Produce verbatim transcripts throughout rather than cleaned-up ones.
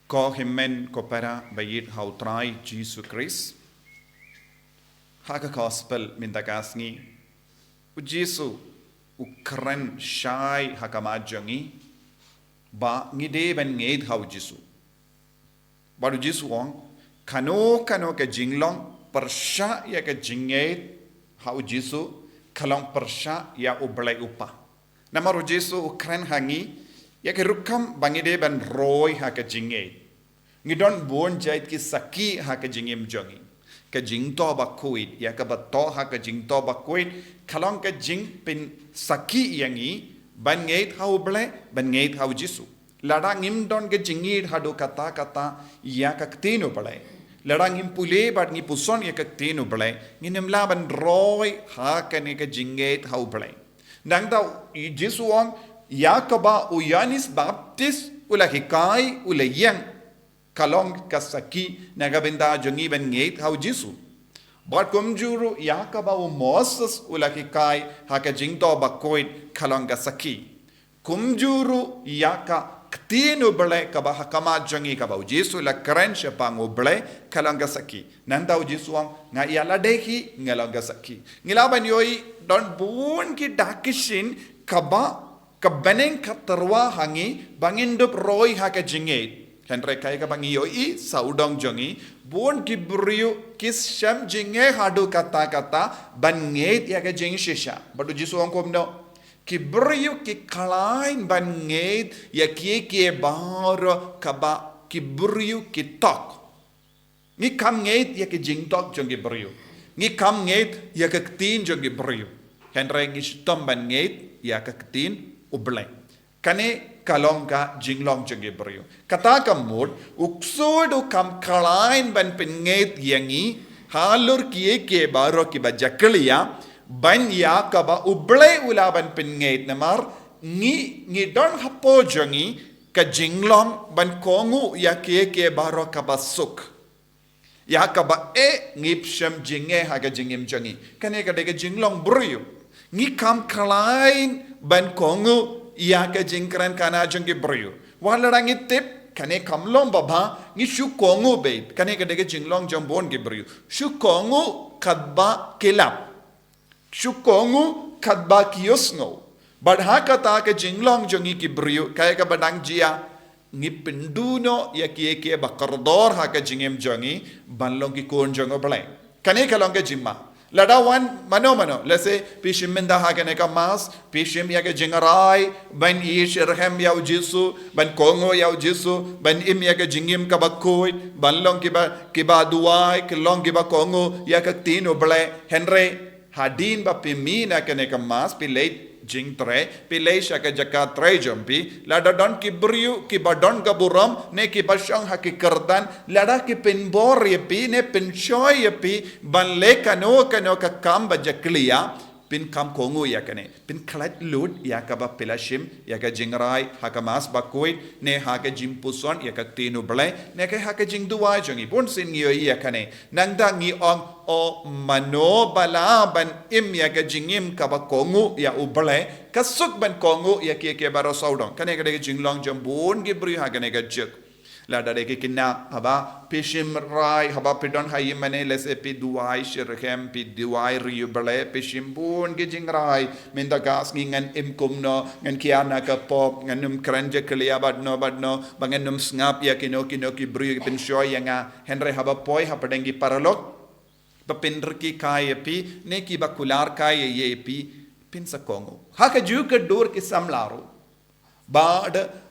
Ko hynmen ko para ba ïeit ha u Trai Jisu Khrist. Ha ka gospel mynta ka sngi, u Jisu u kren shai ha khmat jong ngi ba ngi dei ban ngeit ha u Jisu. Bad u Jisu u ong, kano kano ka jinglong pyrshah ïa ka jingngeit ha u Jisu, ka long pyrshah ïa u Blei u Kpa. Namar u Jisu u kren ha ngi ïa ka rukom ba ngi dei ban roi ha ka jingngeit. Ngi don bun jait ki sakhi ha ka jingim jong ngi. Ka jingthoh bakhuid, ïa kaba thoh ha ka jingthoh bakhuid ka long ka jingpynsakhi ïa ngi ban ngeit ha u Blei, ban ngeit ha u Jisu. Lada ngim don ka jingngeit haduh katta katta ïa ka ktien u Blei, lada ngim pule bad ngi puson ïa ka ktien u Blei, ngin ym lah ban roi ha kane ka jingngeit ha u Blei. Nangta u Jisu u ong, ïa kaba u Ïoannis Baptist u la hikai, u la ïeng, ka long ka sakhi na ka bynta jong ngi ban ngeit ha u Jisu. Bad kumjuh ruh ïa kaba u Moses u la hikai ha ka jingthoh bakhuid, ka long ka sakhi. Kumjuh ruh ïa ka ktien u Blei kaba ha khmat jong ngi, kaba u Jisu u la kren shaphang u Blei, ka long ka sakhi. Nangta u Jisu u ong, nga ïalade hi nga long ka sakhi. Ngi lah ban ïohi don bun ki dak ki shin kaba, ka bneng ka tyrwa ha ngi ba ngin dup roi ha ka jingngeit. Hynrei kaei kaba ngi ïohi sawdong jong ngi, bun ki briew ki shem jingeh haduh katta katta ban ngeit ïa ka jingshisha. Bad u Jisu u ong kumno? Ki briew ki khlaiñ ban ngeit ïa kiei kiei baroh kaba ki briew ki tok. Ngi kham ngeit ïa ka jingtok jong ki briew. Ngi kham ngeit ïa ka ktien jong ki briew. Hynrei ngi shitom ban ngeit ïa ka ktien u Blei. Kane ka long ka jinglong jong ki briew. Kata ka mut, u ksuid u kham khlaiñ ban pynngeit ïa ngi halor kiei kiei baroh kiba jakhlia, ban ïa kaba u Blei u lah ban pynngeit, namar ngi, ngi don hapoh jong ngi ka jinglong ban kohnguh ïa kiei kiei baroh kaba suk. Ïa kaba eh ngim shem jingeh ha ka jingim jong ngi. Kane ka dei ka jinglong briew. Ngi kham khlaiñ ban kohnguh ïa ka jingkren khana jong ki briew. Wat lada ngi tip kane kam long babha, ngi shu kohnguh beit. Kane ka dei ka jinglong jong bun ki briew. Shu kohnguh katba ki lap. Shu kohnguh katba ki ïohsngew. Bad ha kata ka jinglong jong ngi ki briew, kaei kaba dang jia, ngi pynduh noh ïa kiei kiei ba kordor ha ka jingim jong ngi ban long ki khun jong u Blei. Kane ka long ka jingma. Lada wan mano mano, let's say, phi shim mynta ha kane ka Mass, phi shim ïa ka jingrai ban ïeit shitrhem ïa u Jisu, ban kohnguh ïa u Jisu, ban im ïa ka jingim kaba khuid, ban long kiba, kiba duwai, ki long kiba kohnguh ïa ka ktien u Blei. Hynrei hadien ba phi mih na kane ka Mass, phi leit jingtrei, phi leit sha ka jaka trei jong phi, lada don ki briew kiba don ka burom ne kiba shong ha ki kyrdan, lada ki pynbor ïa phi ne pynshoi ïa phi ban leh kano kano ka kam ba jakhlia, phin kham kohnguh ïa kane. Phin khlad lut ïa kaba phi la shim ïa ka jingrai ha ka Mass bakhuid ne ha ka jingpuson ïa ka ktien u Blei ne ka ha ka jingduwai jong ngi. Bun sien ngi ïohi ïa kane. Nangta ngi ong, o mano ba lah ban im ïa ka jingim kaba kohnguh ïa u Blei, ka suk ban kohnguh ïa kiei kiei baroh sawdong. Kane ka dei ka jinglong jong bun ki briew ha kane ka juk. Lada dei ki khynnah, haba phi shim rai, haba phi don ha ïing mane, let's say phi duwai shitrhem, phi duwai ri ïa u Blei, phi shim bun ki jingrai, mynta ka sngi ngan im kumno, ngan kiar na ka pop, ngan ym kren jakhlia bad no bad no, ba ngan ym sngap ïa kino kino ki briew ki pynshoi ïa nga. Hynrei haba poi hapdeng ki paralok, ba pynrkhie kai ïa phi ne kiba kular kai ïa phi, phin sa kohnguh. Ha kajuh ka dur ki samla ruh. Bad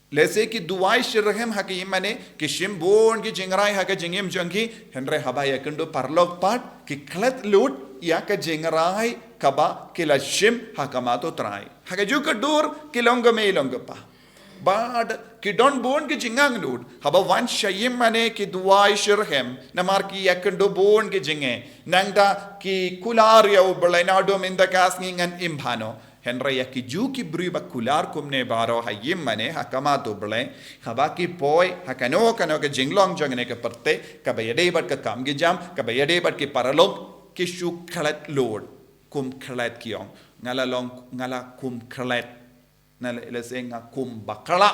lehse ki duwai shitrhem ha ki ïing mane, ki shim bun ki jingrai ha ka jingim jong ki, hynrei haba ïakynduh paralok pat, ki khlad lut ïa ka jingrai kaba ki la shim ha khmat u Trai. Ha kajuh ka dur ki long ka mei long ka pa. Bad ki don bun ki jingangnud, haba wan sha ïing mane ki duwai shitrhem, namar ki ïakynduh bun ki jingeh. Nangta ki kular ïa u Blei, naduh mynta ka sngi ngan im bha noh. Hynrei ïa kijuh ki briew ba kular kumne baroh ha ïing mane ha khmat u Blei, haba ki poi ha kano kano ka jinglong jong kane ka pyrthei, kaba ïadei bad ka kam ka jam, kaba ïadei bad ki paralok, ki shu khlad lut. Kum khlad ki ong. Nga la long, nga la kum khlad. Na le, lehse nga kum bakla.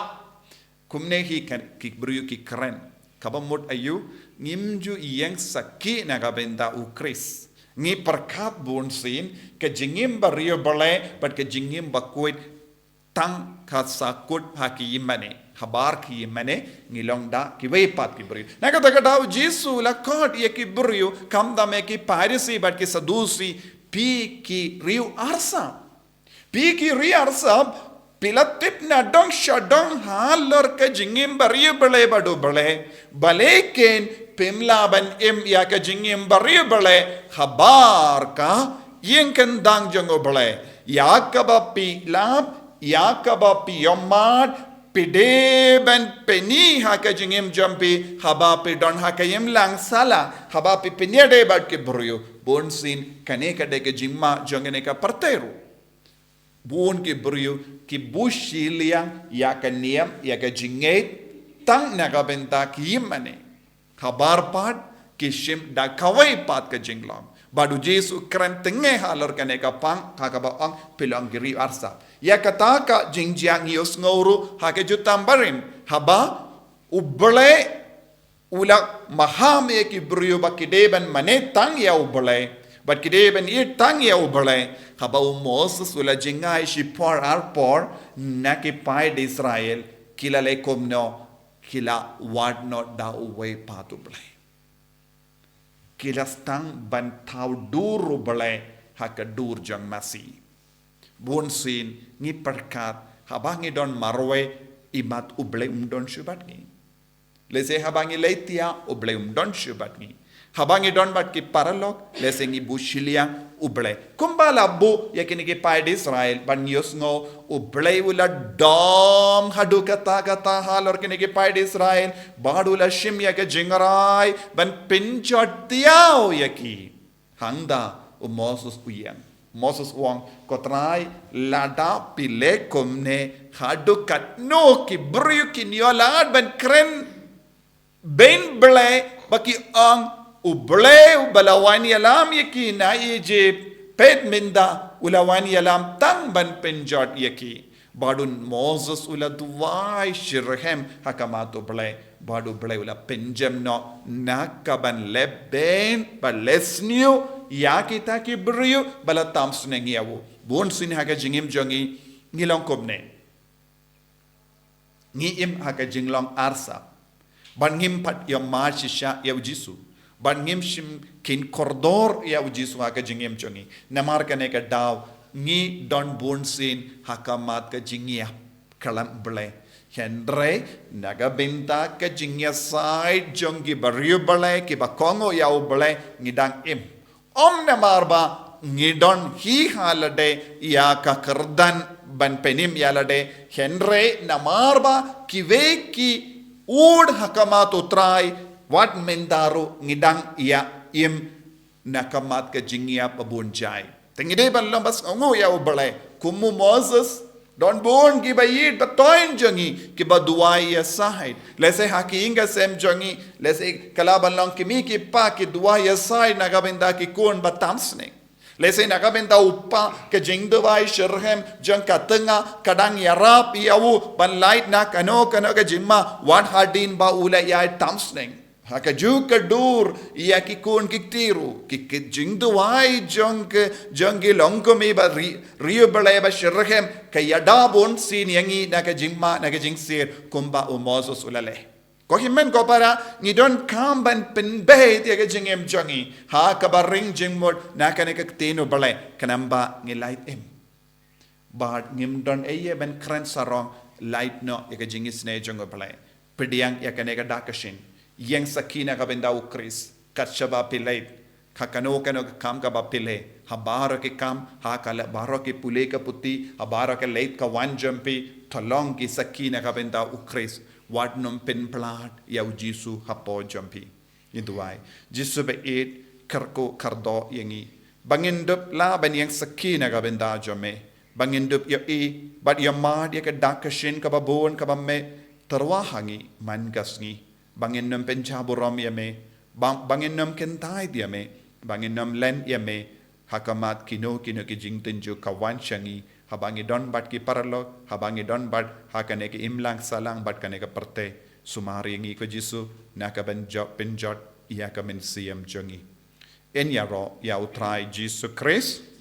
Kumne hi kan ki briew ki kren. Kaba mut aïu, ngim ju ïeng sakhi na ka bynta u Khrist. Ngi pyrkhat bun sien, ka jingim bariewblei, bad ka jingim bakhuid tang ka sa kut ha ki ïingmane. Habar ki ïingmane, ngi long da kiwei pat ki briew. Na kata ka daw u Jisu u la khot ïa ki briew, khamtam ïa ki Pharisi bad ki Sadusi, phi ki riew arsap. Phi ki riew arsap, phi la tip nadong shadong halor ka jingim bariewblei bad U Blei. Balei kein phim lah ban im ïa ka jingim bariewblei habar ka ïing kyndang jong U Blei. Ïa kaba phi lap, ïa kaba phi ïohmad, phi dei ban pyni ha ka jingim jong phi, haba phi don ha ka imlang sala, haba phi pynïadei bad ki briew. Bun sien kane ka dei ka jingma jong kane ka pyrthei ruh. Bun ki briew, ki bishiliang, ïa ka niam, ïa ka jingngeit, tang na ka bynta ki ïingmane. Habar pat, ki shim da kawei pat ka jinglong. Bad u Jisu u kren tyngai halor kane ka pang, ha kaba ong phi long ki riew arsap. Ïa kata ka jingjia ngi ïohsngew ruh, ha ka jutang barim. Haba, U Blei, u la maham ïa ki briew ba ki dei ban mane tang ïa U Blei. Bad ki dei ban ïeit tang ïa U Blei. Haba u Moses u la jngai shipor arpor na ki paid Israel. Ki la leh kumno, ki la wad noh da uwei pat U Blei. Ki la sdang ban thaw dur U Blei ha ka dur jong Masi. Bun sien ngi pyrkhat haba ngi don marwei, imat U Blei um don shuh bad ngi. Lehse haba ngi leit thiah U Blei um don shuh bad ngi. Haba ngi don bad ki paralok, lehse ngi bishiliang U Blei. Kumba la buh ïa kine ki paid Israel, ban ïohsngew U Blei u la dom haduh katta katta halor kine ki paid Israel, bad u la shim ïa ka jingrai, ban pynjot thiah ïa ki. Hangta u Moses u ïeng. Moses u ong, ko Trai, lada phi leh kumne, haduh katno ki briew kin ïoh lad ban kren beiñ Blei, ba ki ong, U Blei uba la wan ïalam ïa ki na Ijipt, peit mynta u la wan ïalam tang ban pynjot ïa ki. Bad u Moses u la duwai shitrhem ha khmat U Blei. Bad U Blei u la pynjem noh na ka ban leh beiñ, bad leh sniew ïa kita ki briew ba la tam sneng ïa u. Bun sien ha ka jingim jong ngi, ngi long kumne. Ngi im ha ka jinglong arsap. Bad ngim pat ïohmad shisha ïa u Jisu. Bad ngim shim kheiñ kordor ïa u Jisu ha ka jingim jong ngi. Namar kane ka daw ngi don bun sien ha khmat ka jingïap khlem Blei. Hynrei na ka bynta ka jingïasaid jong ki briew Blei, kiba kohnguh ïa U Blei, ngi dang im. Ym namar ba ngi don hi ha lade ïa ka kyrdan ban pynim ïa lade, hynrei namar ba kiwei ki ud ha khmat U Trai, wat mynta ruh ngi dang ïa im na khmat ka jingïap ba bun jai. Te ngi dei ban long ba sngewnguh ïa U Blei kum u Moses. Don bun kiba ïeit ba thoiñ jong ngi, kiba duwai ïasaid. Lehse ha ki ïing ki sem jong ngi, lehse ka lah ban long ki mei ki pa ki duwai ïasaid na ka bynta ki khun ba tam sneng. Lehse na ka bynta u pa ka jingduwai shitrhem jong ka tnga ka dang ïarap ïa u ban lait na kano kano ka jingma, wat hadien ba u la ïai tam sneng. Ha kajuh ka dur ïa ki khun ki kti ruh, ki, ki jingduwai jong ki, jong ki longkmie ba ri, riew Blei ba shitrhem, ka ïada bun sien ïa ngi na ka jingma, na ka jingsir, kumba u Moses u la leh. Ko hynmen ko para, ngi donkam ban pynbeit ïa ka jingim jong ngi ha kaba ring jingmut na kane ka ktien U Blei, khnang ba ngin lait im. Bad ngim don ei ei ban kren sarong, lait noh ïa ka jingisynei jong U Blei. Pdiang ïa kane ka dak ka shin. Ïeng sakhi na ka bynta U Khrist. Kat shaba phi leit, ha kano kano ka kam kaba phi leh, ha baroh ki kam, ha ka la baroh ki pule ka puthi, ha baroh ka leit ka wan jong phi, to long ki sakhi na ka bynta U Khrist. Wat nym pynphlad ïa u Jisu hapoh jong phi. Ngi duwai. Jisu ba ïeit, kyrkhu kyrdoh ïa ngi. Ba ngin dup lah ban ïeng sakhi na ka bynta jong me. Ba ngin dup ïohi bad ïohmad ïa ka dak ka shin kaba bun kaba me tyrwa ha ngi man ka sngi. Ba ngin nym pynjah burom ïa me. Ba, ba ngin nym kyntait ïa me. Ba ngin nym len ïa me ha khmat kino kino ki jingtynjuh ka wan sha ngi. Haba ngi don bad ki paralok, haba ngi don bad ha kane ka imlang sahlang bad kane ka pyrthei, sumar ïa ngi ko Jisu, na ka ban jop pynjot ïa ka mynsiem jong ngi. Yn ïaroh ïa U Trai Jisu Khrist.